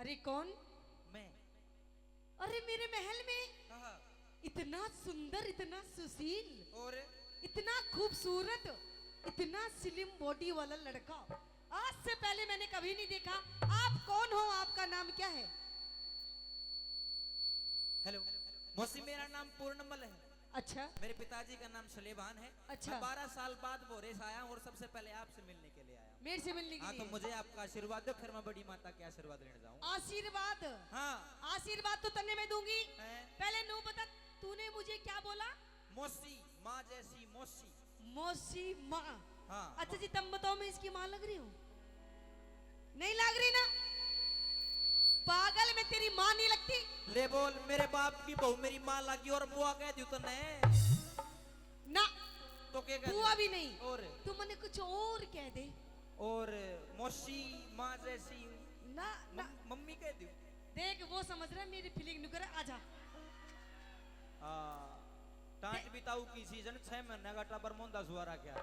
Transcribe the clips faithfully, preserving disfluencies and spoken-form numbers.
ये कौन? मैं। अरे, मेरे महल में हाँ, हाँ। इतना सुंदर, इतना सुशील, और? इतना खूबसूरत, इतना स्लिम बॉडी वाला लड़का आज से पहले मैंने कभी नहीं देखा। आप कौन हो? आपका नाम क्या है? हेलो, मौसी, मेरा नाम पूर्णमल है। अच्छा। मेरे पिताजी का नाम सुलेमान है। अच्छा। मैं बारह साल बाद भोरे से आया हूँ और सबसे पहले आपसे मिलने के लिए आया हूँ। मेरे से मिलने के हाँ, लिए? तो मुझे आपका आशीर्वाद दो, फिर मैं बड़ी माता के आशीर्वाद लेने जाऊँ। आशीर्वाद? हाँ। आशीर्वाद तो तन्ने मैं दूंगी। हैं? पहले नू बता, तूने मुझे क्या बोला? मौसी, माँ जैसी मौसी। मौसी माँ। हाँ। अच्छा जी, तुम बताओ, मैं इसकी माँ लग रही हूँ? नहीं लग रही ना? पागल, मैं तेरी माँ नहीं लगती। ले बोल, मेरे बाप की बहू मेरी माँ लगी और बुआ कह दूँ तन्ने? ना। तो क्या कह बुआ दूँ? भी नहीं। और? तू मने कुछ और कह दे। और मौसी माँ जैसी। ना, ना। मम-, मम्मी कह दूँ? देख, वो समझ रहा है, मेरी फीलिंग नु करे, आजा। हाँ, टांट बिताऊ की सीजन, छह महीने का टबर मोंदा सुआ रखा।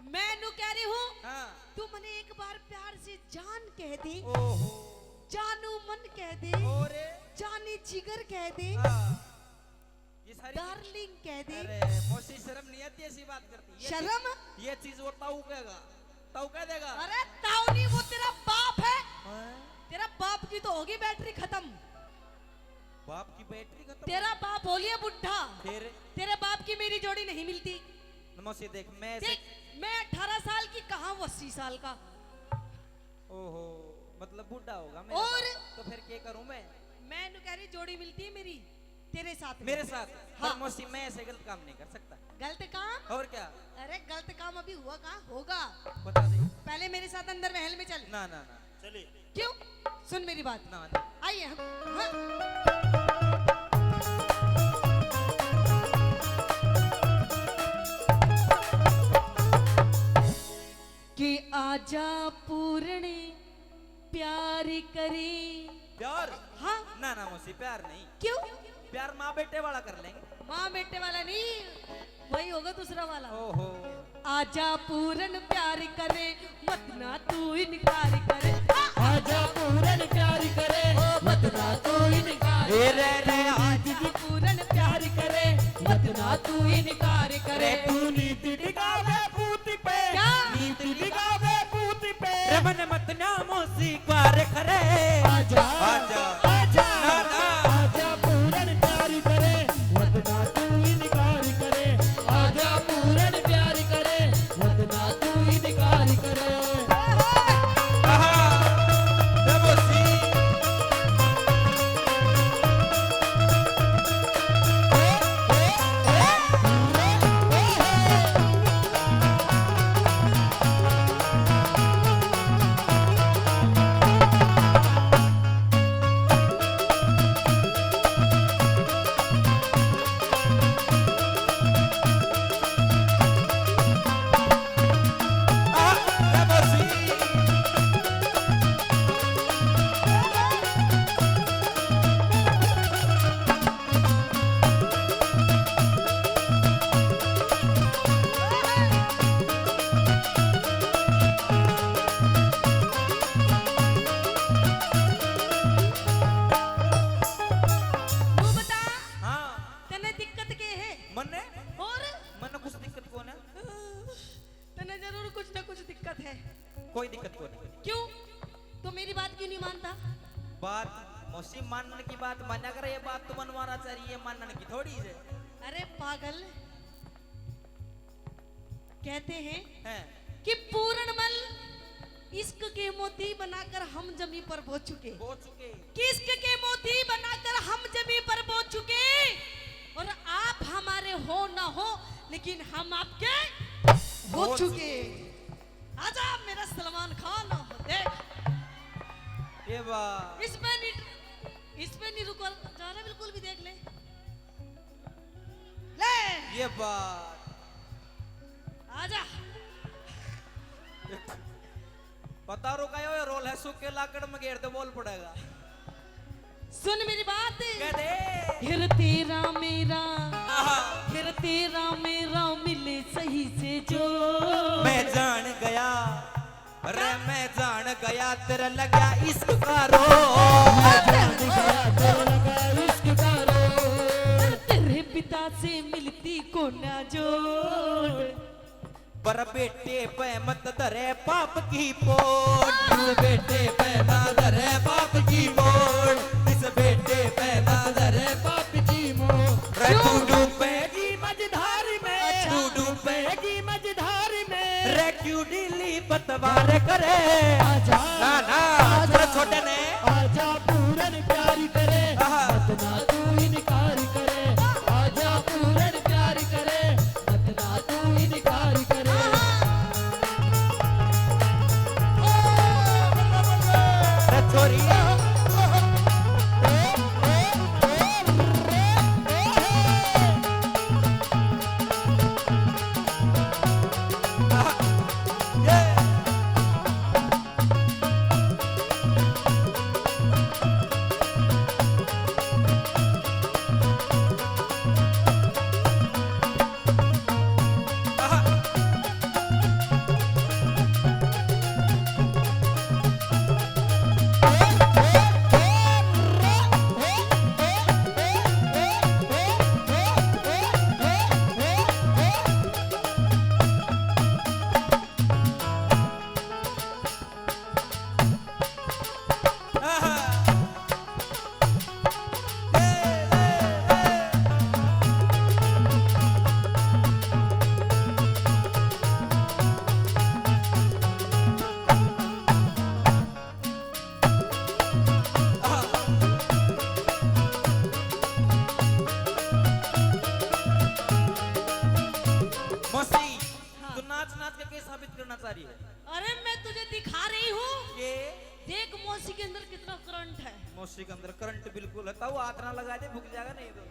मैं नु कह रही हूँ, हाँ। तू मने एक बार प्यार से जान कह दे, ओहो। जानू मन कह दे, ओरे। जानी जिगर कह दे। हाँ। ये सारी डार्लिंग कह दे। अरे, मौसी, शर्म नहीं आती ऐसी बात करती? ये शर्म? चीज, ये चीज वो ताऊ कहेगा, ताऊ कह देगा। अरे, ताऊ नहीं, वो तेरा बाप है। हाँ? तेरा बाप की तो होगी बैटरी खत्म। बाप की बैटरी खत्म? तेरा बाप हो लिया बुढ़ा। फिर? तेरे बाप की मेरी जोड़ी नहीं मिलती। मौसी, देख, मैं ऐसे देख, मैं अठारह साल की, कहाँ वो अस्सी साल का। ओहो, मतलब बूढ़ा होगा मेरा और? बाप। तो फिर क्या करूं मैं? मैं नु कह रही, जोड़ी मिलती है मेरी तेरे साथ में। मेरे साथ? हाँ। पर मौसी, मैं ऐसे गलत काम नहीं कर सकता। गलत काम? और क्या? अरे, गलत काम अभी हुआ कहाँ होगा? बता दे। पहले मेरे साथ अंदर महल में चल। ना, ना, ना। चलिए। क्यों? सुन मेरी बात। ना, ना। आइए हम, हाँ। कि आजा पूरण प्यार करी। प्यार? हाँ। ना, ना मौसी, प्यार नहीं। क्यों? प्यार माँ बेटे वाला कर लेंगे। माँ बेटे वाला नहीं, वही होगा दूसरा वाला। ओहो। आजा पूरन प्यार करे, मत ना तू इनकार करे। आजा पूरन प्यार करे, मत ना तू इनकार ए रे रे, करे। आजा पूरन प्यार करे, मत ना तू इनकार करे। तू नीति टिकावे पूत पे, क्या? नीति टिकावे पूत पे। रे मन मत ना मौसी ग्वार करे। आजा, आजा, आजा, ना, ना। आजा पूरन प्यार करे, मत ना तू इनकार करे। आजा पूरन प्यार करे, मत ना तू इनकार करे। आहा, जय मौसी। तू बता, हाँ। तन्ने दिक्कत के है? मन्ने? और? मन्ने कुछ दिक्कत कोनी। तन्ने जरूर कुछ ना कुछ दिक्कत है। कोई दिक्कत कोनी। क्यों? तू मेरी बात क्यों नहीं मानता? बात, मौसी, मानने की बात मान्या करे, ये बात तो मनवाना चाहिए, मानने की थोड़ी है। अरे पागल, कहते हैं हैं। कि पूरणमल इश्क के मोती बनाकर हम जमी पर बो चुके। बो चुके। कि इश्क के मोती बनाकर हम जमी पर बो चुके, और आप हमारे हो ना हो, लेकिन हम आपके हो हो चुके। चुके। आजा मेरा सलमान खान, देख। ये बात। इस पे नहीं, इस पे नहीं रुका जा रहा बिल्कुल भी, देख ले। ले। ये बात। आजा। पता रुका, ये रोल है, सूखे लाकड़ में घेर दे, बोल पड़ेगा। सुन मेरी बात। कह दे। फिर तेरा मेरा, आहा। फिर तेरा मेरा मिले सही से जो। मैं जान गया। रे मैं जान गया तेरे लगा इश्क का रोग। मैं जान गया तेरे लगा इश्क का रोग। तेरे पिता से मिलती कोना जोड़। पर बेटे पे मत धरे पाप की पोल। इस बेटे पे ना धरे पाप की पोल। इस बेटे पे ना धरे पाप की मोल। रे तू डूबेगी मझधार में। अच्छा। तू डूबेगी मझधार में। रे क्यों डीली पतवार करे। आजा, ना, ना, आजा, तेरे छोटे ने। आजा पूरन प्यार करे, आहा। मत ना तू इनकार करे। आजा पूरन प्यार करे, मत ना तू इनकार करे। रे छोरी। मौसी, हाँ। तू नाच नाच के क्या साबित करना चाह रही है? अरे, मैं तुझे दिखा रही हूँ। ये? देख, मौसी के अंदर कितना करंट है। मौसी के अंदर करंट बिल्कुल है, ताऊ हाथ ना लगा दे, भूख जाएगा नहीं तो।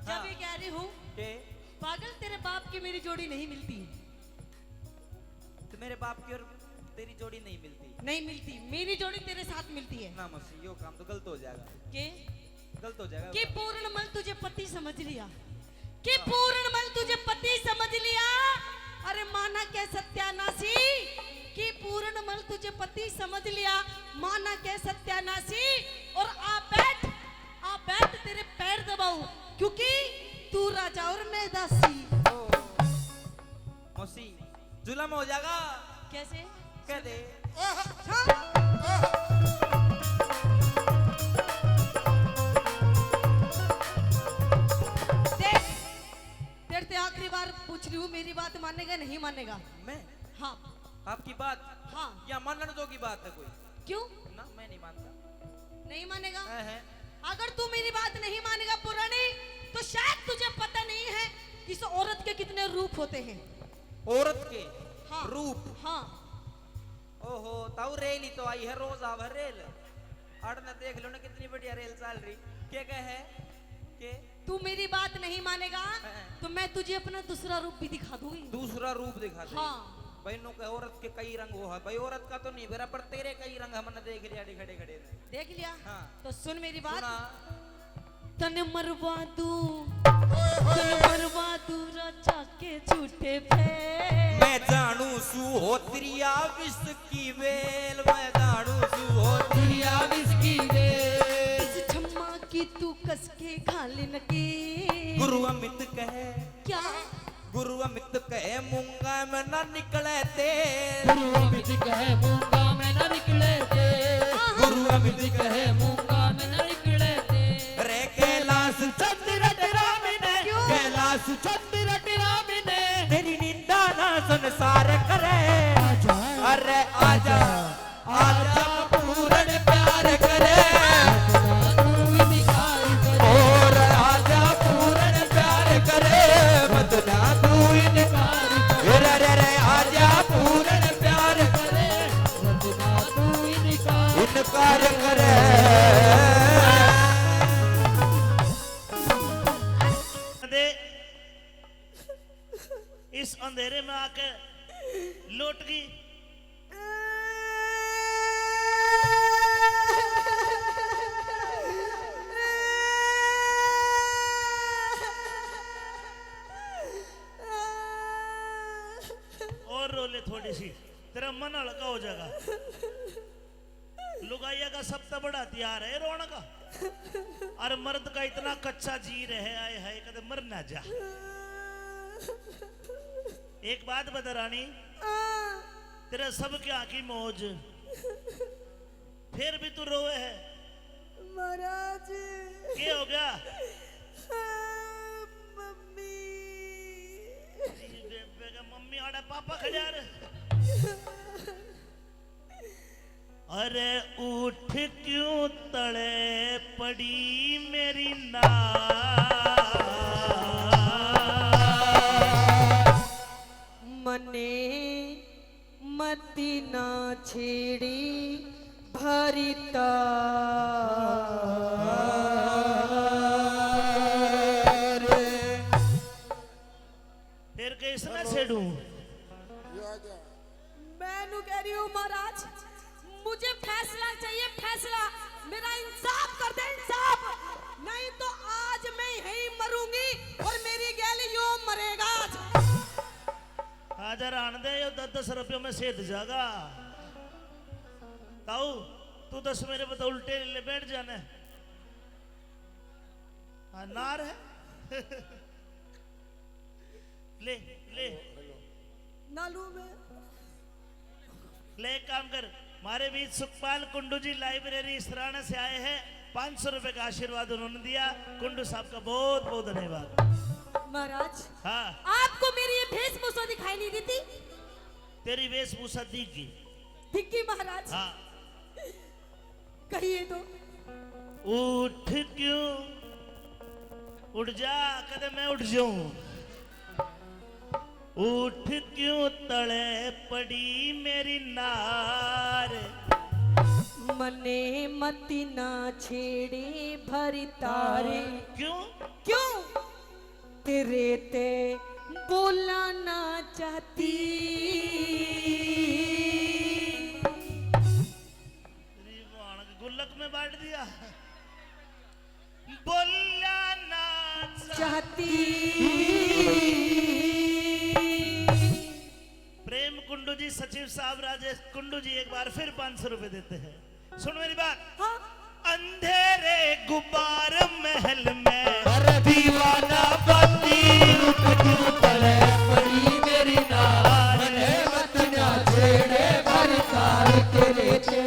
जब हाँ। ये कह रही हूँ, के? पागल, तेरे बाप की मेरी जोड़ी नहीं मिलती। तो मेरे बाप की और तेरी जोड़ी नहीं मिलती। नहीं मिलती, मेरी जोड़ी तेरे साथ मिलती है। ना मौसी, यो काम तो गलत हो जाएगा। के? गलत हो जाएगा। कि पूर्ण मल तुझे पति समझ लिया, कि पूर्ण मल तुझे पति समझ लिया। अरे माना के सत्यानाशी, कि पूर्ण मल तुझे पति समझ लिया, माना के सत्यानाशी। और आ बैठ, आ बैठ, तेरे पैर दबाऊं, क्योंकि तू राजा और मैं दासी। ओ। मौसी, जुलम हो जाएगा। कैसे? कह दे। हाँ। देख, तेरे से आखिरी बार पूछ रही हूँ, मेरी बात मानेगा, नहीं मानेगा? मैं? हाँ। आपकी बात? हाँ। या मानने जोगी बात है कोई? क्यों? ना, मैं नहीं मानता। नहीं मानेगा? हैं, हैं। अगर तू मेरी बात नहीं मानेगा पुरानी, तो शायद तुझे पता नहीं है कि इस औरत के कितने रूप होते हैं। औरत के हाँ। रूप? हाँ। ओहो, ताऊ रेल ही तो आई है, रोज आवे रेल। अड़ ने देख लो ना, कितनी बढ़िया रेल चल रही। क्या कहे? के? तू मेरी बात नहीं मानेगा, हाँ। तो मैं तुझे अपना दूसरा रूप भी दिखा दूंगी। दूसरा रूप दिखा दे। हाँ। भाई, नु कहे औरत के कई रंग हो है। भाई, औरत का तो नहीं बेरा, पर तेरे कई रंग हमने देख लिया, खड़े खड़े। देख लिया? हाँ। तो सुन मेरी बात। सुना। तन मरवा दूं, तन मरवा दूं राजा के झूठे पे। मैं जानू सू हो त्रिया विष की बेल, मैं जानू सू हो त्रिया विष की बेल। इस छम्मा की तू कस के खा ले नकेल। गुरु अमित कहे। क्या? गुरु अमित कहे मूंगा में ना निकले तेल। गुरु अमित कहे मूंगा में ना निकले तेल। गुरु अमित कहे मूंगा में ना निकले तेल। रे कैलाश चंद्र राम ने, क्यों? कैलाश चंद्र राम ने तेरी निंदा ना संसार करे। आजा। अरे आजा। आजा पूरण प्यार करे, मत ना तू इनकार करे। और आजा पूरण प्यार करे, मत ना तू इनकार करे। रे, रे, रे, आजा पूरण प्यार करे, मत ना तू इनकार इनकार करे। इस अंधेरे में आके लौट गई। और रो ले थोड़ी सी। तेरा मन हल्का हो जाएगा। लुगाइया का सबसे बड़ा हथियार है रोना का। और मर्द का इतना कच्चा जी रहे, आए है, कदे मर ना जा। एक बात बता रानी, तेरा सब क्या की मौज, फिर भी तू रोवे है। महाराज। क्या हो गया? हाँ, मम्मी। जी बेबे का मम्मी आड़ा पापा खड़ा रे। अरे उठ क्यों तले पड़ी मेरी नार। मने मती ना छेड़ी भरता। फिर कैसे ना छेड़ूं? मैं नू कह रही हूँ महाराज, मुझे फैसला चाहिए, फैसला। मेरा इंसाफ कर दे, इंसाफ। नहीं तो आज मैं यहीं मरूंगी और मेरी गैल यो मरेगा आज। आजा रहन दे, यो दस दस रुपयों में सेध जागा। ताऊ, तू दस मेरे पे तो उल्टे ले बैठ जाने। हाँ, नार है। ले, ले। ना लूं मैं। ले, एक काम कर, हमारे बीच सुखपाल कुंडू जी लाइब्रेरी सराणा से आए हैं, पाँच सौ रुपए का आशीर्वाद उन्होंने दिया। कुंडू साहब का बहुत बहुत धन्यवाद। महाराज, हाँ। आपको मेरी ये वेशभूषा दिखाई नहीं देती? तेरी वेशभूषा दिख गई। दिख गई महाराज? हाँ। कहिए तो। उठ क्यों, उठ जा, कदे मैं उठ जाऊं। उठ क्यों तले पड़ी मेरी नार। मने मती ना छेड़े भरतार। क्यों? क्यों? तेरे ते बोला ना चाहती। तेरी भाण के गुल्लक में बांट दिया। बोला ना चाहती। प्रेम कुंडू जी, सचिव साहब, राजेश कुंडू जी एक बार फिर पाँच सौ रुपए देते हैं। सुन मेरी बात। हाँ। अंधेरे गुब्बार महल में, अरे दीवाना बत्ती। उठ क्यों तले पड़ी मेरी नार। मने मत ना छेड़े भरतार, तेरे ते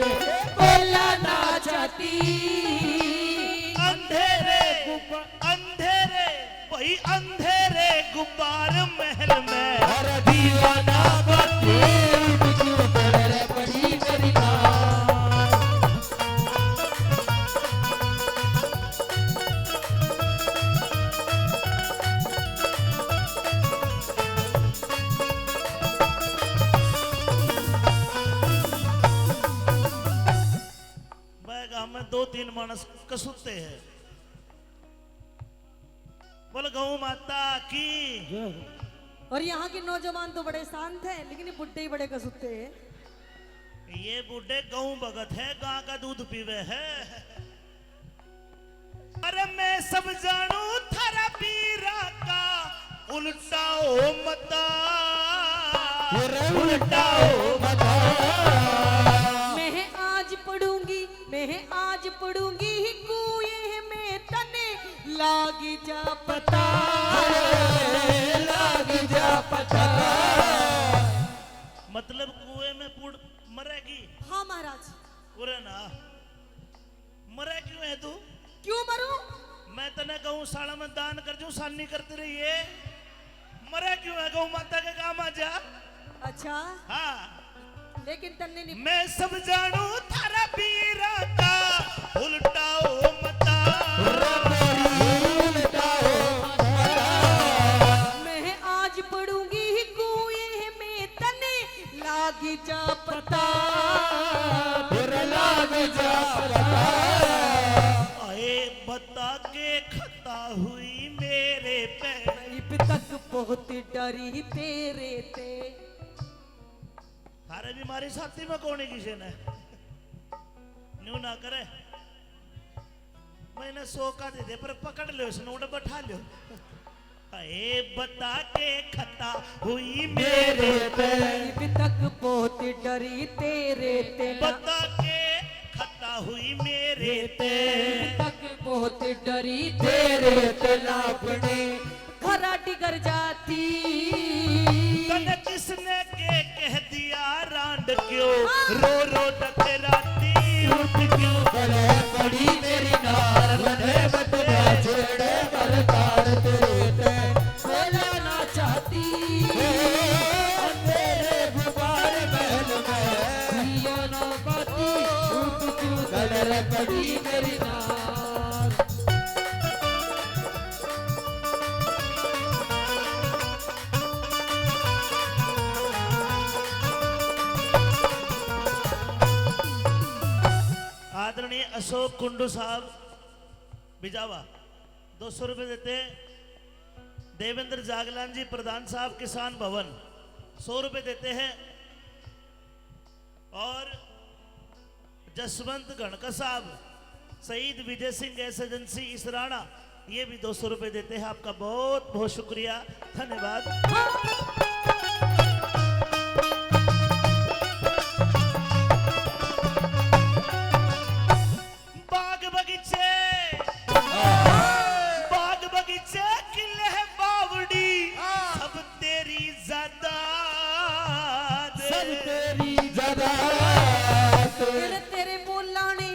बोला ना चाहती। अंधेरे गुब्बार, अंधेरे, वही अंधेरे गुब्बार महल में, अरे दीवाना बत्ती। उठ क्यों तले पड़ी मेरी नार। बैग हमें दो तीन मानस कसुते हैं। बोल गौ माता की। जय हो। और यहाँ के नौजवान तो बड़े शांत हैं, लेकिन ये बुड्ढे ही बड़े कसुते हैं। ये बुड्ढे गौ भगत है, गां का दूध पीवे है। अरे मैं सब जानू थारा पीरा का, उल्टा हो मता। अरे उल्टा हो मता। मैं आज पढ़ूंगी, मैं आज पढ़ूंगी कुएं में तने लाग जा पता। अरे लाग जा पता। मतलब कुएं में पुड़ मरेगी? हाँ महाराज। उरे ना। मरे क्यों है तू? क्यों मरूं? मैं तने गौशाला में दान कर दूं, सानी करती रही है। मरे क्यों है? गौ माता के काम आ जा। अच्छा। हाँ। लेकिन तन्ने नहीं। मैं सब जानू थारा पीरा का, उल्टा हो मता। उल्टा हो मता। मैं आज पढ़ूंगी कुएं में तने लाग जा पता। फिर लाग जा पता। आए बता के खता हुई मेरे पे। इब तक बहुत डरी तेरे ते। थारे भी मारी छाती में कोनी किसी ने। न्यू ना करे। मैंने सौ का दे दे, पर पकड़ लो इसने, उड़े बैठा लो। ए बता के खता हुई मेरे पे। इब तक बहुत डरी तेरे ते ना। बता के खता हुई मेरे ते। इब तक बहुत डरी तेरे ते ना अपने घरा डिगर जाती। तने किसने के कह दिया रांड क्यों? हाँ। रो रो डके राती उठ क्यों? गले पड़ी मेरी नार, लगे बटना छेड़े बरतार तेरे ते। बोला ना चाहती अंधेरे गुबार महल में, दिया ना बाती उठ क्यों? गले पड़ी मेरी नार। आदरणीय अशोक कुंडू साहब बिजावा दो सौ रुपए देते हैं। देवेंद्र जागलान जी, प्रधान साहब, किसान भवन, सौ रुपए देते हैं। और जसवंत घणका साहब, शहीद विजय सिंह गैस एजेंसी इसराना, ये भी दो सौ रुपए देते हैं। आपका बहुत बहुत शुक्रिया, धन्यवाद। बाग बगीचे, बाग बगीचे, किले बावड़ी, सब तेरी जायदाद। सब तेरी जायदाद। तेरे, तेरे बोलाने,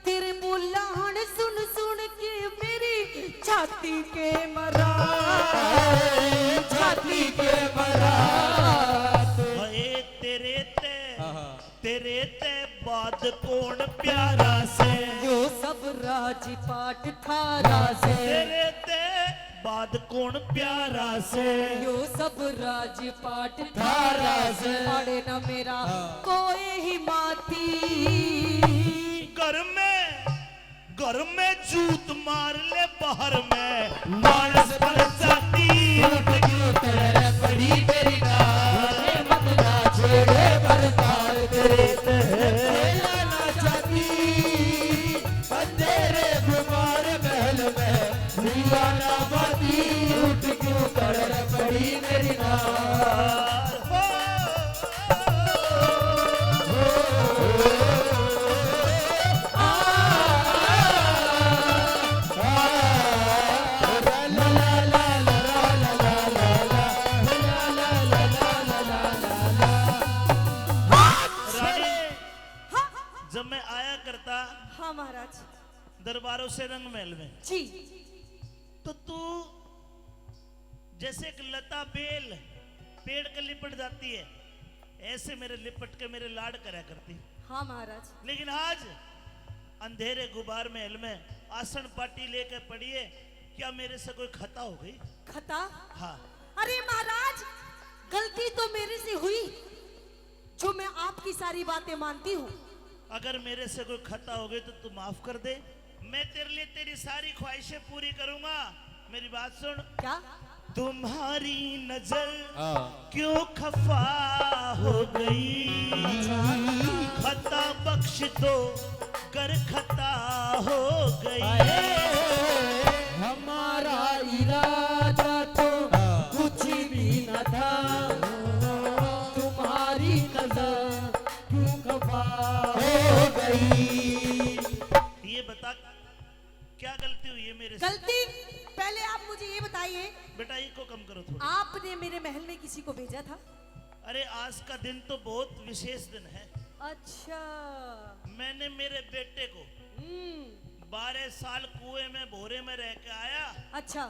तेरे बोलाहण सुन सुन के मेरी छाती के मरा, छाती के मरा। हाय तेरे ते, आहा। तेरे ते बाद कौन प्यारा से? यो सब राजपाट थारा से। तेरे ते बाद कौन प्यारा से? यो सब राजपाट थारा से। आड़े ना मेरा, हाँ, कोई ही माती। घर में, घर में जूत मार ले, बाहर में मानस बन जाती। टूट क्यों तड़े पड़ी मेरी नार, मत ना छेड़े बरतार तेरे ते। मेला ना जाती अंधेरे गुबार महल में, दीवाना बाती उठ क्यों तड़े पड़ी मेरी नार। रानी, हाँ। जब मैं आया करता, हाँ महाराज, दरबारों से रंग महल में, जी, तो तू जैसे एक लता बेल पेड़ के लिपट जाती है, ऐसे मेरे लिपट के मेरे लाड करया करती। हाँ महाराज। लेकिन आज अंधेरे गुबार महल में आसन पाटी लेके पड़ी है, क्या मेरे से कोई खता हो गई? खता? हाँ। अरे महाराज, गलती तो मेरे से हुई, जो मैं आपकी सारी बातें मानती हूँ। अगर मेरे से कोई खता हो गई तो तू माफ कर दे, मैं तेरे लिए तेरी सारी ख्वाहिशें पूरी करूंगा। मेरी बात सुन। क्या? तुम्हारी नजर, हाँ, क्यों खफा हो गई? खता बख्श दो गर खता हो गई। हाय, हमारा इरादा तो, हाँ, कुछ भी न था, तुम्हारी नजर क्यों खफा हो गई? ये बता, क्या गलती हुई है मेरे से? गलती? पहले आप मुझे ये बताइए। बेटा, इको कम करो थोड़ा। आपने मेरे महल में किसी को भेजा था? अरे, आज का दिन तो बहुत विशेष दिन है। अच्छा। मैंने मेरे बेटे को, हम्म, बारह साल कुएं में भोरे में रह के आया। अच्छा।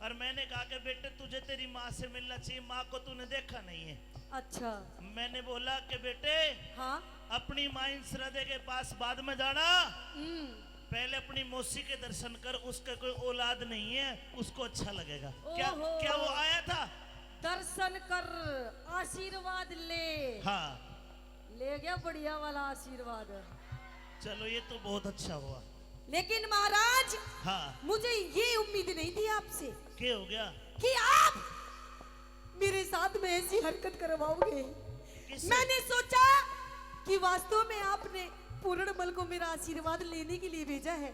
और मैंने कहा कि बेटे, तुझे तेरी माँ से मिलना चाहिए, माँ को तूने देखा नहीं है। अच्छा। मैंने बोला कि बेटे, हाँ, अपनी माँ इंसरादे के पास बाद में जाना, हम्म, पहले अपनी मौसी के दर्शन कर, उसका कोई औलाद नहीं है, उसको अच्छा लगेगा। क्या, ओहो। क्या वो आया था? दर्शन कर, आशीर्वाद ले। हाँ। ले गया बढ़िया वाला आशीर्वाद। चलो, ये तो बहुत अच्छा हुआ। लेकिन महाराज, हाँ। मुझे ये उम्मीद नहीं थी आपसे। क्या हो गया? कि आप मेरे साथ में ऐसी हरकत करवाओगे। किससे? मैंने सोचा कि वास्तव में आपने पूरणमल को मेरा आशीर्वाद लेने के लिए भेजा है,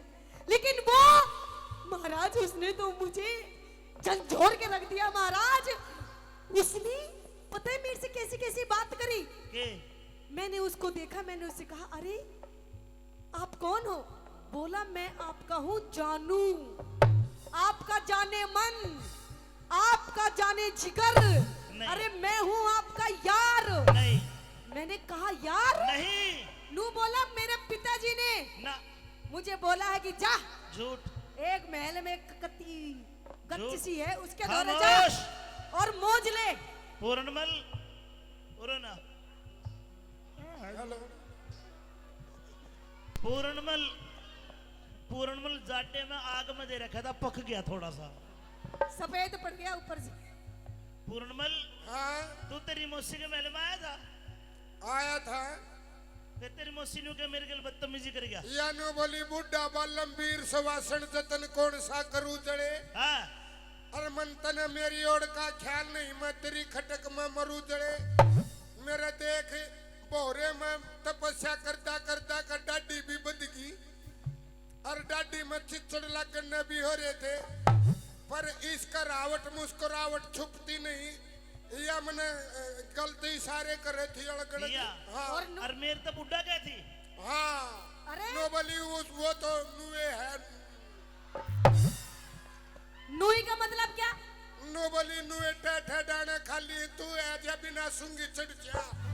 लेकिन वो महाराज, उसने तो मुझे झंझोर के रख दिया महाराज। उसने पता है मेरे से कैसी कैसी बात करी। के? मैंने उसको देखा, मैंने उससे कहा, "अरे, आप कौन हो?" बोला, "मैं आपका हूँ जानू, आपका जाने मन, आपका जाने जिगर। नहीं। अरे, मैं हूँ आपका यार।" नहीं। मैंने कहा, "यार?" नहीं। नू बोला, "मेरे पिताजी ने ना। मुझे बोला है कि जा।" झूठ। "एक महल में एक कत्ती गच्च झूठ। सी है, उसके द्वारा जा खामोश। और मौज ले।" पूरणमल, पूरण। हेलो। पूरणमल, पूरणमल जाटे में आग में दे रखा था, पक गया थोड़ा सा। सफेद पड़ गया ऊपर से। पूरणमल, हाँ? तू तेरी मौसी के महल में आया था? आया था। फिर तेरी मौसी ने क्या मेरे गल बदतमीजी कर गया? या न्यू बोली, "बूढ़ा बालम बीर सवासण जतन कौन सा करू जड़े।" हाँ। अरे मन तने मेरी ओर का ख्याल नहीं, मैं तेरी खटक में मरू जड़े। मेरे देख, भोरे में तपस्या करता करता का डाडी भी बदगी और डाडी में चिचड़ लगने भी हो रहे थे, पर इसका रावट मुस्कुरावट छुपती नहीं। या मने, अ, गलत इशारे करे थी, अड़गड़ या। हाँ। और नु- और मेरे तो बुढ़ा गए थी। हाँ। अरे। नो बोली, उस, वो तो नुए है। नुई का मतलब क्या? नो बोली, नुए ठे ठे डाने खाली तू है, जे बिना सूंगी चढ़ जा।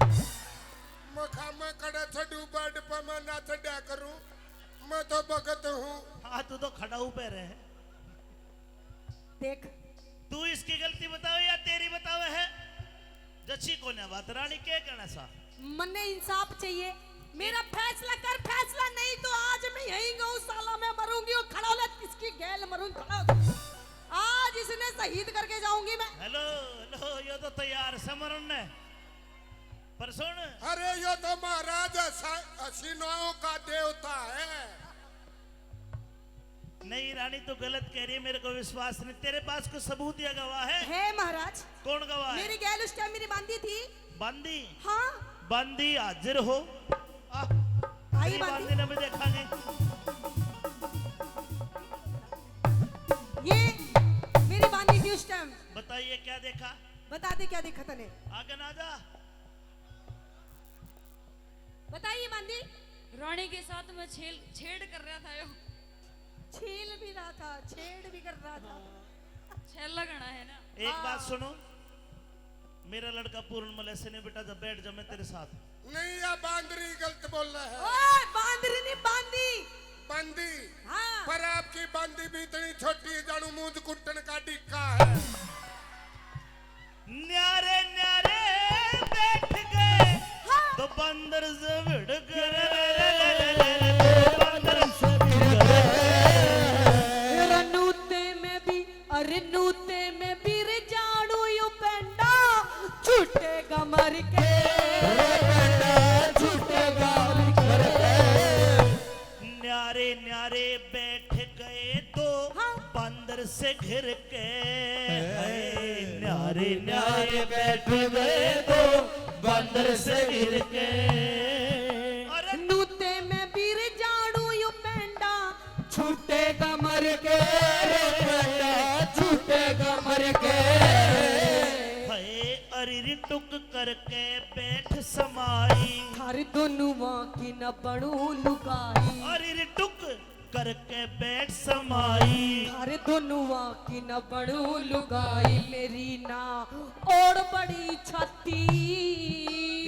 मखा मैं कड़ा छड़ू बेड पे मैं ना चढ़ा करूं, मैं तो भगत हूँ। हाँ, तू तो खड़ा ऊपर है। देख। तू इसकी गलती बतावे या तेरी बतावे है? जची कोन्या बात, रानी के कहना सा? मन्ने इंसाफ चाहिए। मेरा फैसला कर, फैसला नहीं तो आज मैं यहीं गौशाला में मरूंगी और खड़ा हो ले, इसकी गैल मरूंगी, खड़ा हो। आज इसने शहीद करके जाऊंगी मैं। हेलो, हेलो, यो तो तैयार से मरन ने। पर सुन। अरे, यो तो महाराज हसी-, हसीनाओं का देवता है। नहीं रानी, तू गलत कह रही है, मेरे को विश्वास नहीं। तेरे पास कोई सबूत या गवाह है? है महाराज। कौन गवाह है? मेरी गैल उस टाइम मेरी बांदी थी। बांदी? हाँ। बांदी हाजिर हो। आ, आई तेरी बांदी। बांदी ने भी देखांगे। ये मेरी बांदी थी उस टाइम। बताइए क्या देखा? बता दे क्या देखा तने? आगे ना जा। बताइए बांदी। रानी के साथ में छेल, छेड़ कर रहा था यो। छेल भी रहा था, छेड़ भी कर रहा था। छेला घना है ना। एक हाँ। बात सुनो, मेरा लड़का पूर्ण मलैसे ने बेटा, जब बैठ जा मैं तेरे साथ। नहीं, या बांदरी गलत बोल रहा है। ओए, बांदरी नहीं, बांदी। बांदी? हाँ। पर आपकी बांदी भी इतनी छोटी है, जानू मूंद कुट्टन का डिक्का है। न्यारे न्यारे बैठ गए हाँ। तो बंदर से भिड़ गए, बंदर से भिड़ गए। रनूते में भी, अरे नूते में भी रे जानू यू पेंडा छूटेगा मर के। छूटेगा मर के। न्यारे न्यारे बैठ गए दो हाँ। बंदर से घिर के। हाय, न्यारे न्यारे बैठ गए दो बंदर से घिर के। अरे नूते में बीर जाड़ू यू पेंडा छूटेगा मर के, रे पेंडा छूटेगा मर के। हाय, अरे टुक करके बैठ समाई। थारे दोनुआ की न बनू लुगाई। अरे टुक करके बैठ समाई। थारे दोनुआ की न बनू लुगाई। मेरी ना ओड़ बड़ी छाती।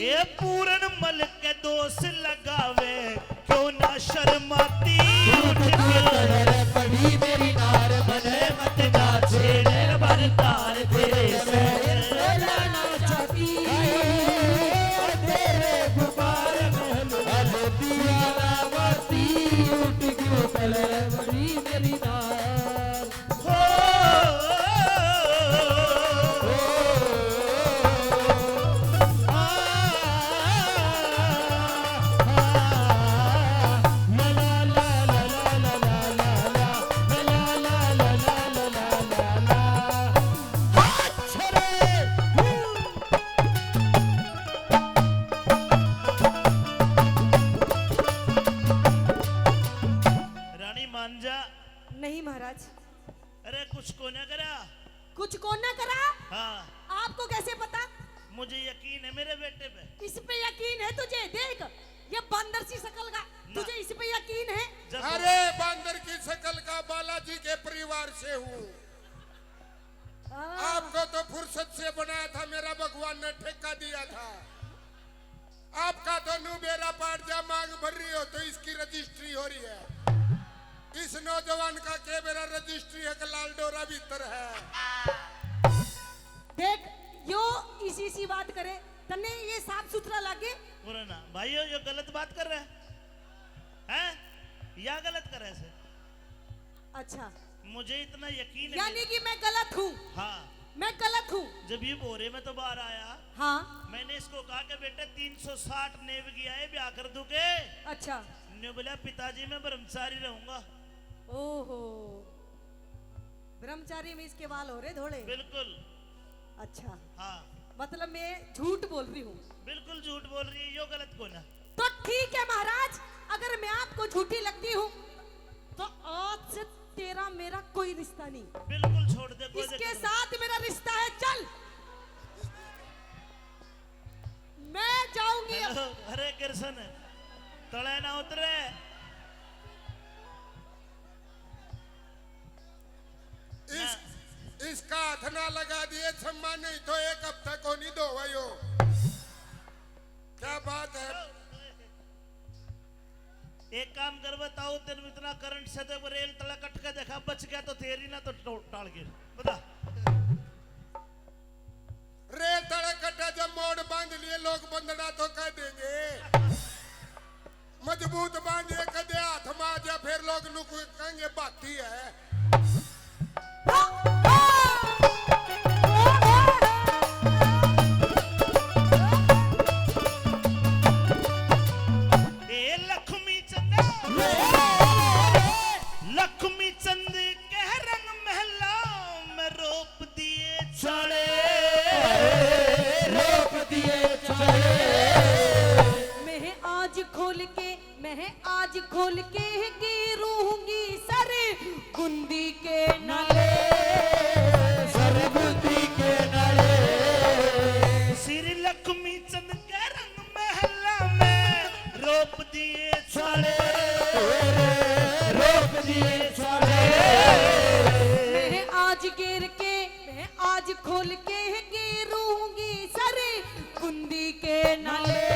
ये पूरन मल के दोष लगावे। क्यों ना शर्माती। झूठ क्यों लड़ पड़ी मेरी नार, मने मत ना छेड़े बरतार तेरे से। बोला ना चाहती, ओ तेरे गुबार महल, अल दिया ना माती। झूठ क्यों लड़ पड़ी मेरी नार। रानी मान जा। नहीं महाराज। अरे कुछ कोन्या करा। कुछ कौन ना करा? हाँ। आपको कैसे पता? मुझे यकीन है मेरे बेटे पे। इस पे यकीन है तुझे? देख, ये बंदर सी शकल का, ना। तुझे इस पे यकीन है? जब अरे, बंदर की शकल का, बालाजी के परिवार से हूँ। हाँ। आपको तो फुर्सत से बनाया था, मेरा भगवान ने ठेका दिया था। आपका तो नू बेरा पाट जा, मांग भर रही हो तो इसकी रजिस्ट्री हो रही है। इस नौजवान का के बेरा रजिस्ट्री है कि लाल डोरा भीतर है। देख, यो इसी सी बात करे, तन्ने ये साफ सुथरा लागे? बोलो ना भाइयों, ये गलत बात कर रहा है, हैं? या गलत कर रहा है इसे? अच्छा, मुझे इतना यकीन है यानी मेरे- कि मैं गलत हूँ? हाँ। मैं गलत हूँ? जब ये बोरे में तो बाहर आया, हाँ। मैंने इसको कहा कि बेटे, तीन सौ साठ नेव की आए, ब्याह कर दूं के? अच्छा। ने बोला, पिताजी, मैं ब्रह्मचारी रहूंगा। ओहो, ब्रह्मचारी में इसके बाल हो रहे धोले। बिल्कुल। अच्छा, हाँ, मतलब मैं झूठ बोल रही हूँ? बिल्कुल झूठ बोल रही है, यो गलत कौन है? तो ठीक है महाराज, अगर मैं आपको झूठी लगती हूँ तो आज से तेरा मेरा कोई रिश्ता नहीं। बिल्कुल छोड़ दे, कोई इसके दिक्कत साथ मेरा रिश्ता है, चल। मैं जाऊंगी नहीं। अब। हेलो, अरे कृष्ण, तले ना उतरे। इस, इसका हाथ ना लगा दिए छम्मा, नहीं तो एक हफ्ता को नहीं धोवायो। क्या बात है? एक काम कर, बताओ, तेरे इतना करंट से तो रेल तले कट के देखा, बच गया तो तेरी ना तो टो- टाल के बता। रेल तले कटा, जब मोड़ बांध लिए, लोग बंदना तो कह देंगे। मजबूत बांध, एक दे हाथ में आ जा, फिर लोग नुक कहेंगे, बाती है। ए लक्ष्मी चंद, लक्ष्मी चंद कह रंग महला में रोप दिए चाले। रोप दिए चाले। मैं आज खोल के, मैं आज खोल के गिरूंगी सर गुंदी के नाले। सरगुंदी के नाले। श्री लक्ष्मी चंद के रंग महला में रोप दिए चाले। रोप दिए चाले। मैं आज गिर के, मैं आज खोल के गिरूंगी सर गुंदी के नाले।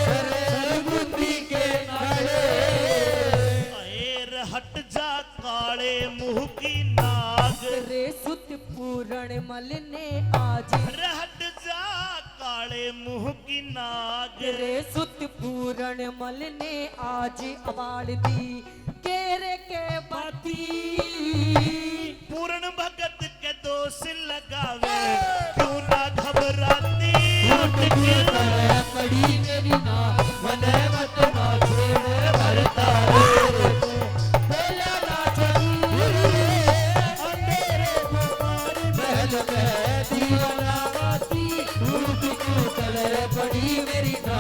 सरगुंदी के नाले। अरे हट जा काले मुंह की नाग। रे सुत पूरण मल ने आज। अरे हट जा काले मुंह की नाग। रे सुत पूरण मल ने आज अबाल दी केरे के बाती। पूर्ण भगत के दोष लगावे, क्यों ना घबराती। उठ के तले पड़ी मेरी ना, मने मत ना छेड़ भरता रे। पहला ना चली अंधेरे को मारी महल में दीवाना बाती। उठ के तले पड़ी मेरी ना।